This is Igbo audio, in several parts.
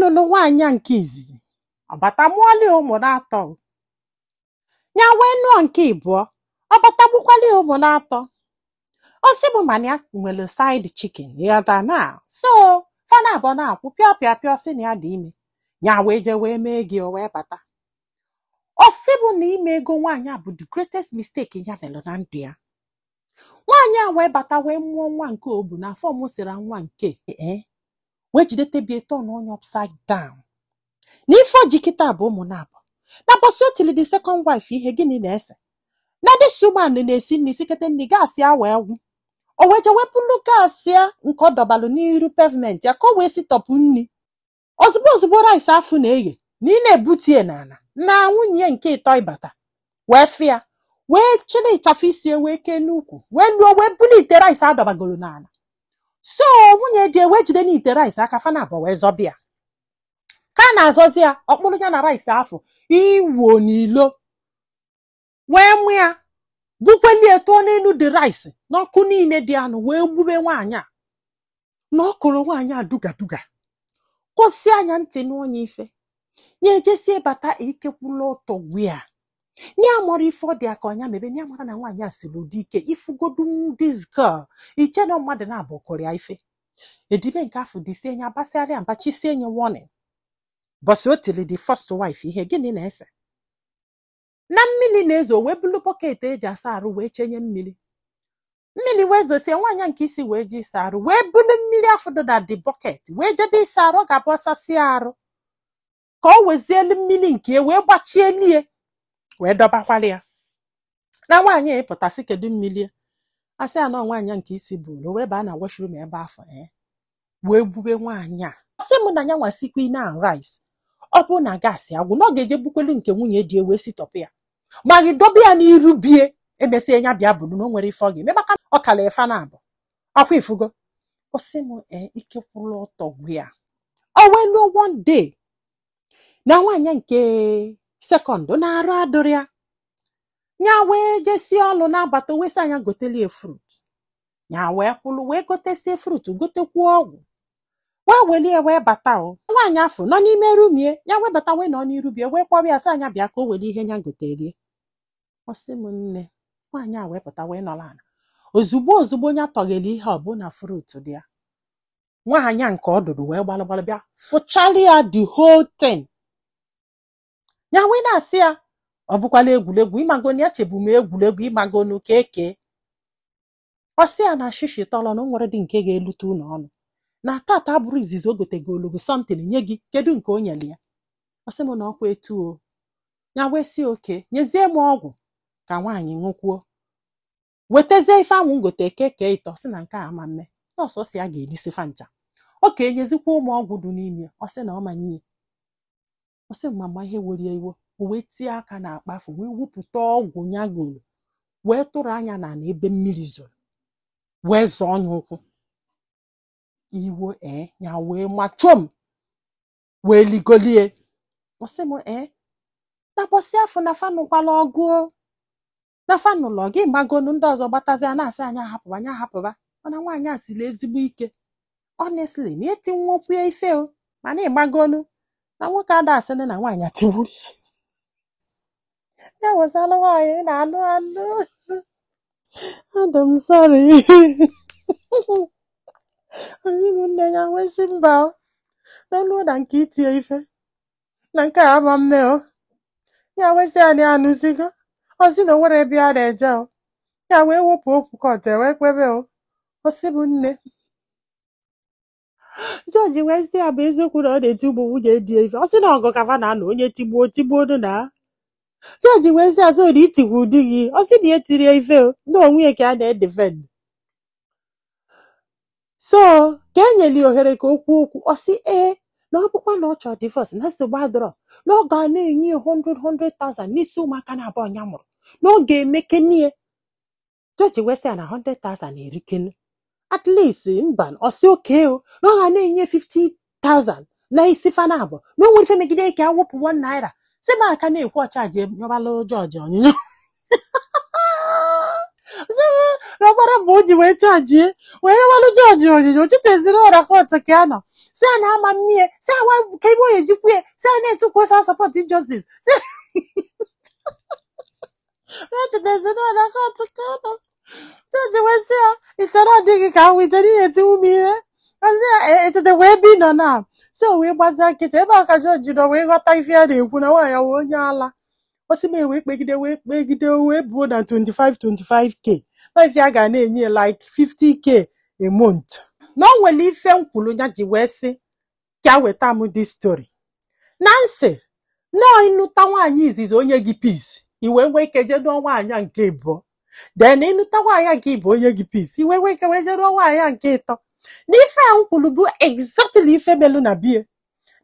Nụlụ nwaanyị a nke izizi, ọ bata mụọla ya ụmụ na-atọ. Ya wee nụọ nke ịbụọ, ọ bata gbukwala ya ụmụ na-atọ. Ọ sị bụ mana ya nwere side chicken, ịghọta na so fana abụọ na-akwụ pịọ pịọ pịọ, sị na ya dị ime. Ya wee jee wee mee gị, o wee bata. Ọ sị bụ na ime ego nwaanyị a bụ the greatest mistake ya mere na ndụ ya. Nwaanyị a wee bata wee mụọ nwa nke o bu n'afọ, mụsịra nwa nke ee, wee jidete bie, turn onye upside down. Na ife o ji kịta bụ ụmụ na-abụ na bọsị o tili the second wife ihe. Gịnị na-ese na this woman na-esi nri, sikete nri, gas ya wee gwụ. O wee jee wepụlụ gas ya nke ọ dọbalụ n'iru pavement ya ka o wee sitọpụ nri. Ozugbo ozugbo rice afụ na-eghe na ị na-ebutie n'ala na nwunye nke ịtọ ịbata wee fịa, wee chịrị ịchafụ isi ya wee kee n'ukwu, wee luo wee buli ite rice adọbagoro n'ala. So nwunye ji wee jide n'ite rice aka fana abụọ wee zọbịa. Ka a na-azọzi ya, ọkpụrụ ya na rice afụ iwuo n'ilo, wee mụ ya bukwelie tụọ n'elu dị rice n'ọkụ niile dị anụ, wee gbube nwaanyị a na ọ kụrụ nwaanyị a duga duga, kwụsị anya ntị n'onye ife ya ejesie bata ikekwula ụtọ gwu ya. Ya mọrọ ife ọ dị ya ka ọnya mebe ya mara na nwaanyị a siri ụdị ike ifugodu. This girl, iche na mmadụ na-abụ kụrụ ya ife edibe nke afọ disie nya basịarịa mba chisie nye warning. Bọsị o tiri the first wife ihe, gịnị na-ese na mmiri na-ezo, wee bulu bucket eji asa arụ wee chenye mmiri. Mmiri wee zosie, nwaanyị nke isi wee ji ịsa arụ, wee bulu mmiri afọ dị na the bucket wee jebe ịsa arụ. Ọ ga-abụ ọsasịa arụ ka o wezielu mmiri nke wee gbachie lie, wee dọbakwala ya. Na nwaanyị a ịpụtasị, kedu mmiri? Asị ya na nwaanyị nke isi buru wee baa na washroom ebe afọ ee wee gbube nwaanyị a. Sị m na ya nwasikwa na rice, ọ bụ na gas agwụ na ọ ga-eje bukwelu nke nwunye di wee sitọpụ ya, ma gị dobe ya n'iru bie. Emesịa ya bịa buru na o nwere ife ọ ga-eme maka ọ kala ife na abụ ọkwa ifugo. Ọ sị m ee, ike kwụrụ ọtọ gwu ya. O wee luo one day na nwaanyị nke second na-arụ adụrụ ya, ya wee jesie ọlụ na-abata, wee sị anya gotelie fruit. Ya wee kwụlụ wee gotesie fruit, gotekwuo ọgwụ, wee welie wee bata. O nwaanyị afọ nọ n'ime rumie ya, wee bata wee nọ n'iru bie, wee kpọrọ ya sị anya bịa ka o were ihe ya goterie. Ọ sị m nne, nwaanyị a wee pụta wee nọrọ ala. Ozugbo ozugbo ya tọghere ihe ọbụla fruit dị ya, nwaanyị a nke ọ dụrụ wee gbalụ gbalụ bịa fụchalụ ya the whole thing. Ya wee na-asị ya ọ bụkwala egwuregwu, ịmagonu ya chebu m egwuregwu, ịmagonu ka eke. Ọ sị ya na shishi tọrọ na o nwere dị nke ga-elute ụlọ ọnụ na tata abụrụ izizi o gotegologo something nye gị, kedu nke o nyere ya? Ọ sị m na ọkwa etu o ya wee sị oke nyezie m ọgwụ ka nwaanyị ṅụkwuo, wetazie ife anwụ ngote keke ịtọ. Sị na nke a ama mme nọọsụ, ọ sị ya ga-erisi fa ncha oke, nyezikwa ụmụ ọgwụ dị n'ime. Ọ sị na ọ ma nye. Ọ sị mama ihe were iwe, o wee tie aka n'akpa afọ wee wupụta ọgwụ ya goro, wee tụrụ anya na ebe mmiri zoro, wee zọọ ọnya ụkwụ iwo ee ya wee machom wee ligolie. Ọ sị m ee, na bọsị afọ na fa nụkwala ọgụ o, na fa nụlọ gị magonu ndị ọzọ gbatazi a na-asị anya hapụba, anya hapụba. Mana nwaanyị a siri ezigbo ike, honestly, na etinwokwu ya ife o, mana ịgbagonu na nwoke ada asịrị na nwaanyị atigburu ya wezalụ nwaanyị na-alụ alụ. Adị m sorry. Onye m nne ya wee sị mba o, n'olu na nke itie ife na nke a ama mme o. Ya wee sị anyị anụzigo, ọ sị na o nwere ebe a na-eje o. Ya wee wepụ okwu court, wee kwebe o. Ọ sị bụ nne, jọji wee sị ya bụ eziokwu na ọ na-eti ụmụ nwunye di ya ife? Ọ sị na ọgụ kafa na-anọ, onye tigbuo tigbuo na jọji wee sị azụ na itigbu di gị. Ọ sị na ya tiri ya ife o, na onwe ya ka a na-edefend. So ka e nyere ya ohere ka o kwuo okwu, ọ sị ee, na ọ bụkwa na ọ chọrọ divorce na nsogbu adọrọ, na ọ ga na-enye ya 100 100,000 n'isi ụmụaka na abụọ ya mụrụ, na ọ ga-emekenie. Jọji wee sị ya na 100,000 erikenu, at least mba. Ọ sị oke o, na ọ ga na-enye 50,000 na isi fana abụọ, na o nwere ife megide ka awụpụ 1 naira. Si m aka na-ekwu ọchaji nyọbalụ jọji onyinyo. Sị m Na ọgbara mgbe o ji wee chajie wee nyewalụ jọji onyinye o chiteziri ọra court ka ya nọ, si ya na ama mmie, si ya ka ebe onye jikwu ya, si ya na-etu ka o si support injustice, si ya chetaziri ọra court ka ya nọ. Jọji wee sị ya, ị chọrọ ọ dịghị ka ahụ ị chọrọ ihe etinwu m ihe. Ọsị ya echetakwa ebe ị nọ na si o wee gbazie nkịtị. Ebe a ka jọji nọ wee ghọta ife ya na-ekwu na nwaanyị wee onye ala. Ọ sị m wee kpegide, wee kpegide, wee buo na 25 25K na ife a ga na-enye like 50K a month, na o nwere ife nkwulu ya ji wee sị ka weta m this story na nsị na ịnụta nwaanyị izizi onye gị peace, i wee nwee ike jee nụọ nwaanyị nke ịbụọ. Then ịnụta nwaanyị nke ịbụ onye gị peace, i wee nwee ike wee jee nụọ nwaanyị nke ịtọ. Na ife a nkwulu bụ exactly ife melu na bie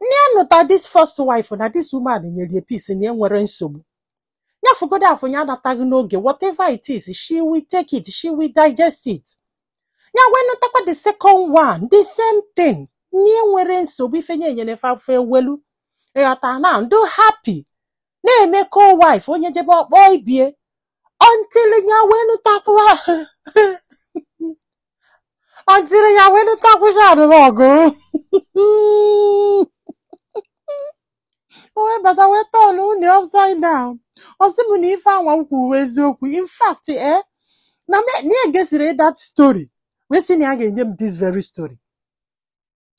nne ya nụta this first wife, na this woman nyere ya peace, na enwere nsogbu ya fụgodo afụ ya anataghị n'oge. Whatever it is, she will take it, she will digest it. Ya wee nụtakwa the second one, the same thing, nye nwere nsogbu, ife nye nyere fafe ewelu. Ịghọta na ndụ happy na-eme co-wife, onye jebe ọkpọ ibie, until ya wee nụtakwa, until ya wee nụtakwụsị arụrụ ọgụ, o wee bata wee turn unu upside down. Ọ sị m na ife anwa m kwuru eziokwu. In fact, na me na ya gesịrị that story wee sị na ya ga-enye m this very story,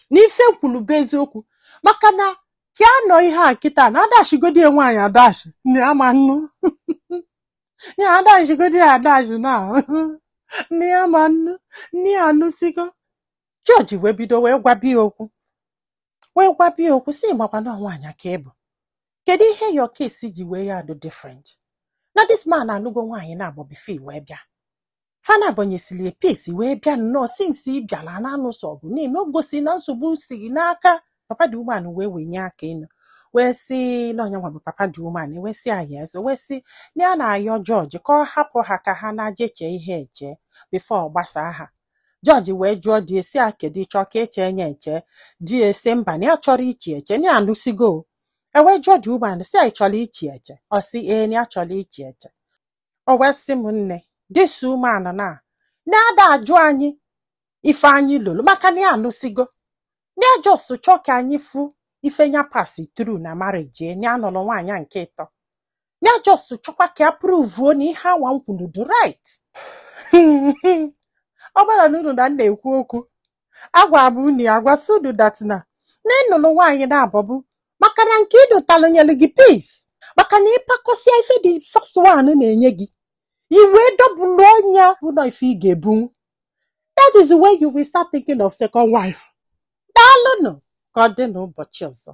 na ife kwuru bụ eziokwu, maka na ka a nọ ihe a kịta na adashigodi nwaanyị adashi na ya ma nnu ya adashigodi ya adashi na nne ya ma nnu nne ya anụsigo. Jọji wee bido wee gwa ya okwu, wee gwa ya okwu si makwa na nwaanyị ka ị bụ, kedu ihe your case ji wee ya adụ different, na this man anụgo nwaanyị na-agbọ before wee bịa, fana abanyesili peace wee bịa nnọọ. Since ị bịara na anụsọ ọgụ na-eme, o gosi na nsogbu si gị n'aka. Papa the woman wee wenye aka elu wee sị na onye nwa bụ papa the woman, wee sị ya yes, wee sị na ya na-ayọ jọji ka ọ hapụ ha ka ha na-ajeche ihe eche before ọ gbasaa ha. Jọji wee jụọ di esi a, kedu ịchọ ka eche nye eche? Di esi mba, na ya chọrọ ichi eche, na ya anụsigo. E wee jụọ the woman sị ya, ị chọrọ ichi eche? Ọ sị ee, na ya chọrọ ichi eche. O wee sị m, nne, this woman na na-ada ajụ anyị ife anyị lụrụ, maka na ya anụsigo, na ya just chọọ ka anyị fụ ife nya pass through na marriage ya, na ya nụrụ nwaanyị nke ịtọ, na ya just chọkwa ka ya prove na ihe anwa m kwuru dị right. Ọ gbara na unu na m na-ekwu okwu, agwa m unu ya agwa sị unu that na ịnụrụ nwaanyị na-abọbụ maka na nke ịdụtalụ nyere gị peace, maka na ịpakọsịa ife dị first one na-enye gị, i wee dọbụlụ ọnya bụ na ife ị ga-ebunwu. That is when you will start thinking of second wife. Daalụnụ, ka ọ dị n'ụbọchị ọzọ.